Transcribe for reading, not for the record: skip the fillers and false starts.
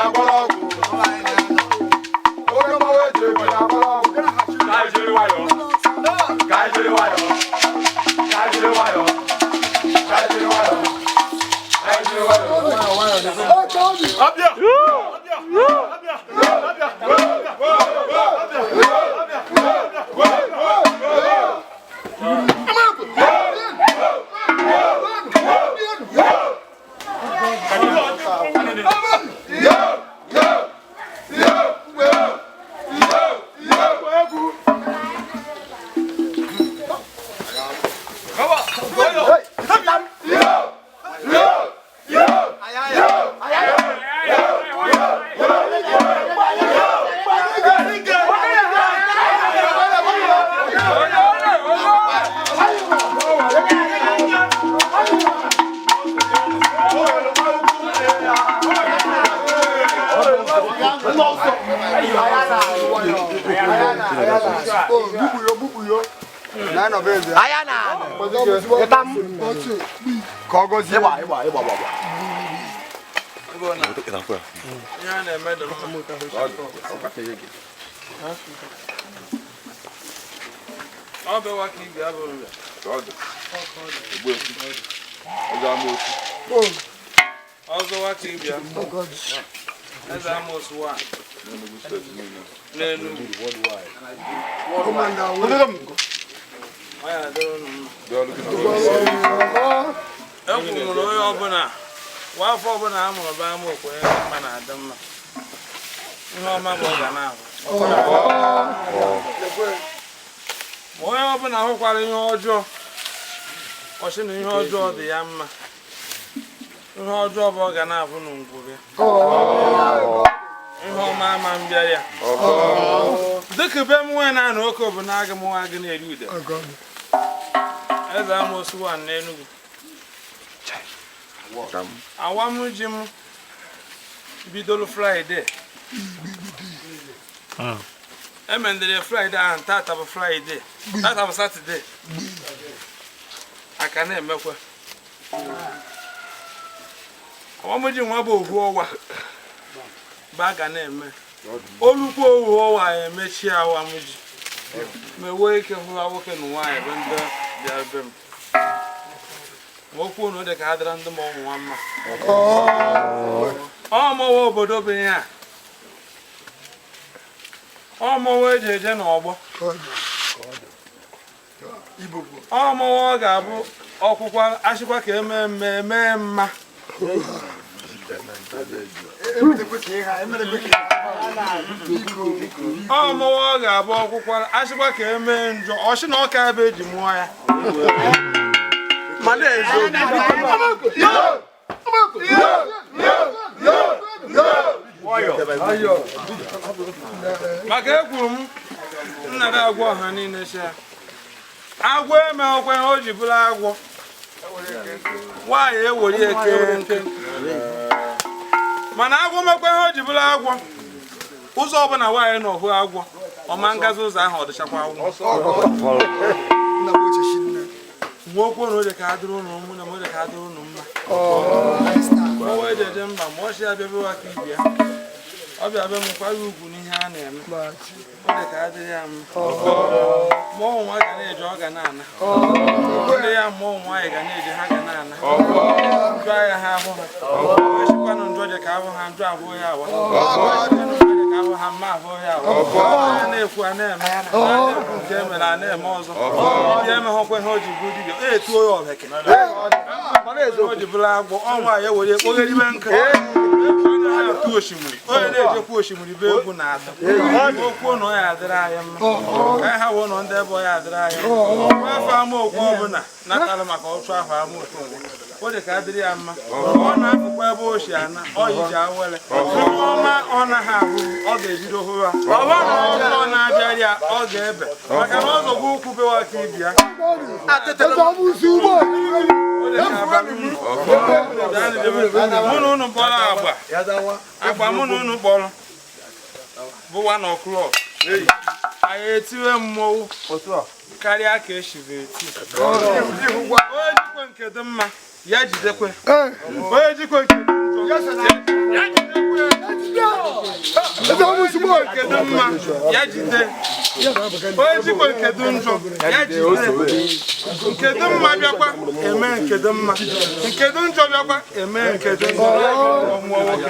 Na-agbara ọgwụ. Oke mmanwụ eji egbe na-agbara ọgwụ. Ka anyị jiri nwayọọ. Ka anyị jiri nwayọọ. Ka anyị jiri nwayọọ. Ka anyị jiri nwayọọ. Ka anyị jiri nwayọọ. Abịa! Abịa! Abịa! Abịa! Abịa! Abịa! Ka ọ gọzie. Ihe a na-eme dị mma. Ọ bịawa ka ibi abụrụ ya. Ọzọwa ka ibia. Eze Amos wa n'Enugu. Ọ ya adịrị unu mma. Ekwuru m na onye ọbụla, nwa afọ ọbụla a mụrụ be amaokwe, onye dị mma na-adị mma. Ihe ọma bụ ọ ga na-ahụ. Ma onye ọbụla hụkwara ihe ọjọọ, ọ sị na ihe ọjọọ dị ya mma. Ihe ọjọọ bụ ọ ga na-abụ na ngwuru ya. Ihe ọma ama mbịa ya. Dịka be m nwee na-anọ oke bụ na aga m nwa gị na-eri ude. Eze Amos wa n'Enugu. Awam ji m bidoro Friday. Emendere Friday ahụ, tata bụ Friday. Tata bụ Saturday. Aka na-emekwa. Awam ji nwa bụ ohu ọwa. Bụ a ga na-eme. Olukwu ohu ọwa ya emechi awam ji. Mewe ike hụ nwoke na nwaanyị bụ ndị bịara be m. Ma okwu na dị ka ha dịra ndị ma ọnwụ nwa mma. Ọ mọwa obodo bụ ihe a. Ọ mọwa eji eje n'ọgbọ. Ọ mọwa ọ ga-abụ ọkwụkwa achịkwa ka eme mme eme mma. Ọ mọwa ọ ga-abụ ọkwụkwa achịkwa ka eme njọ ọchị na ọka ebe eji mụọ ya. Mana eziokwu. Maka ekwuru m nna gị agwọ ọha niile chia agwọ emekwa o ji bụrụ agwọ nwaanyị ewere eke nke, mana agwọ mekwa ihe o ji bụrụ agwọ, ụzọ ọbụla nwaanyị nọ hụ agwọ ọma ngazi ụzọ ahụ ọ dịchakwa agwọ. Nwa okwu na oje ka adịrị ụnụ mụ na oje ka adịrị ụnụ mma. Mụwa eji eje mba ma ọ si abịa bewa ka ibi ya ọ bịa bịa m kwanye ugwu n'ihe a na-eme ọ dị ka adịrị ya mma. Mụọ nwa ga na-eje ọ ga na-ana ndị ya, mụọ nwaanyị ga na-eje ha ga na-ana njụ agha ha ahụ ha echikwanụ njọ dị ka ahụ ha njụ ahụ ya awa echikwanụ njọ dị ka ahụ ha mma ahụ ya awa. A na-ekwu a na-eme a na-ekwu nke e mere a na-eme ọzọ dibịa emeghọkwa ihe o ji bụ dibịa e etuo ya ọbeke o ji bụrụ agwọ ọnwa ya were kpoghere nkụ atụ osimiri onye na-ejekwa osimiri bụ egwu na-atụ okwu na ọ ya adịrị anyị mma ka anyị ha wee nọ ndị ebe ọ ya adịrị anyị mma. Afọ amaokwu ọbụla natara maka ọchụ ahụ amaokwu o dị ka adịrị ya mma. Ọ na-apụkwa ebe o si ana ọ iji awele ihe ọma ọ naghị ahụ ọ ga-ebido hụwa ọ na-abịarị ya ọ ga-ebe maka na ọzọ gwa ukwu bewa ka ibi ya. Mụ na unu kpọrọ agba agba mụ na unu kpọrọ bụ 1 o'clock anyị etiwe mmọnwụ karịa ka esibe eti. Onye jikwe nke dị mma ya jidekwe, onye jikwe nke dị njọ ya jidekwe. Nke dị mma ya jide, onye jikwa nke dị njọ ya jide. Nke dị mma bịakwa eme nke dị mma, nke dị njọ bịakwa eme nke dị njọ. Ọmụọ nwoke.